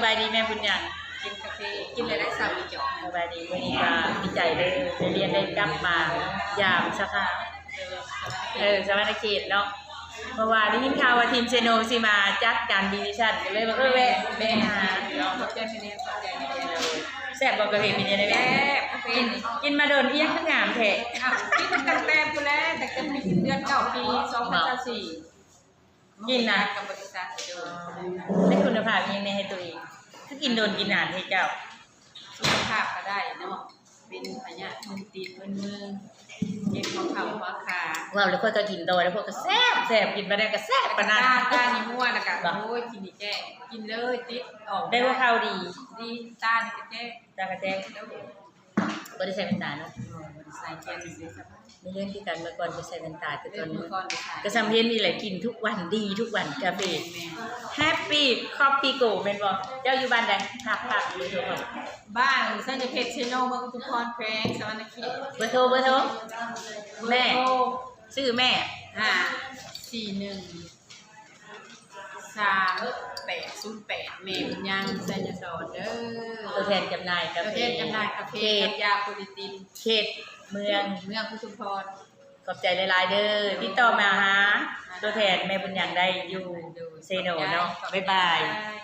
ສະບາຍດີແມ່ບຸນຍັງ ກິນກາເຟ ກິນແລ້ວໄດ້ເຊົ້າອີກຈອກໜຶ່ງ. ສະບາຍດີ ມື້ນີ້ກໍດີໃຈເດີ ໄດ້ລຽນໄດ້ກັບມາຢາມສາຂາ ເອີ ສະຫວັນນະເຂດເນາະ ເພາະວ່າໄດ້ຍິນຂ່າວວ່າທີມເຊໂນຊິມາຈັດການບິວຕິຊັນ ກໍເລີຍວ່າ ເອີ ແວະ ແວະຫາເນາະ. ຂອບໃຈແມ່ ຂອບໃຈແມ່. ແຊບບໍ່ກາເຟ ກິນຈັ່ງໃດແມ່? ແຊບ ກາເຟນີ້ ກິນມາດົນ ອີຫຍັງຄືງາມແທ້? ອ້າວ ກິນຕັ້ງແຕ່ພຸ້ນແຫຼະ ຕັ້ງແຕ່ເດືອນເກົ້າ ປີສອງພັນຊາວສີ່ ກິນນະ ກັບບໍລິສັດ ໂດຍ ໄດ້ຄຸນນະພາບອີຫຍັງແດ່ໃຫ້ໂຕເອງ? ຄືກິນດົນກິນນານແທ້ເຈົ້າ? ສຸຂະພາບກໍໄດ້ເນາະ ເປັນພະຍາດ ມຶນຕີນມຶນມື ເຈັບຫົວເຂົ່າຫົວຂາ. ເວົ້າແລ້ວຂ້ອຍກໍກິນຕໍ່ ແລ້ວພວກກໍແຊບ ແຊບ ກິນປານໃດກໍແຊບປານນັ້ນ. ຕາ ຕານີ້ມົວ ແລ້ວກໍ ບໍ່ ໂອ້ຍ ກິນນີ້ແຈ້ງ ກິນເລີຍ ຕິດອອກ ໄດ້ຫົວເຂົ່າດີ ດີ ຕານີ້ກໍແຈ້ງ ຕາກໍແຈ້ງ ໂດຍ. ບໍ່ໄດ້ໃສ່ແວ່ນຕາເນາະ? ບໍ່ ບໍ່ໄດ້ໃສ່ ແກ່ນຊື່ໆ. ມີເລື່ອງຄືກັນ ເມື່ອກ່ອນກໍໃສ່ແວ່ນຕາ ແຕ່ຕອນນີ້ ເມື່ອກ່ອນກໍໃສ່ ກໍສ່ຳເຫັນນີ້ແຫຼະ ກິນທຸກວັນ ດີທຸກວັນ ກາເຟ ແມ່ນ Happy Coffee Go ແມ່ນບໍ່? ເຈົ້າຢູ່ບ້ານໃດ? ຝາກ ຝາກເບີໂທກ່ອນ. ບ້ານໄຊຍະເພັດ ເຊໂນ ເມືອງອຸທຸມພອນ ແຂວງສະຫວັນນະເຂດ. ເບີໂທ ເບີໂທ ເບີໂທ ແມ່ ຊື່ແມ່ ຫ້າສີ່ໜຶ່ງ ສາມແປດສູນແປດ ແມ່ບຸນຍັງ ໄຊຍະສອນເດີ ຕົວແທນຈຳໜ່າຍກາເຟ ຕົວແທນຈຳໜ່າຍກາເຟ ເຂດ ກັບຢາໂປລິຕິນ ເຂດເມືອງ ເມືອງອຸທຸມພອນ. ຂອບໃຈຫຼາຍໆເດີ ຕິດຕໍ່ມາຫາຕົວແທນແມ່ບຸນຍັງໄດ້ຢູ່ເຊໂນເນາະ. ຂອບໃຈ ບາຍບາຍ.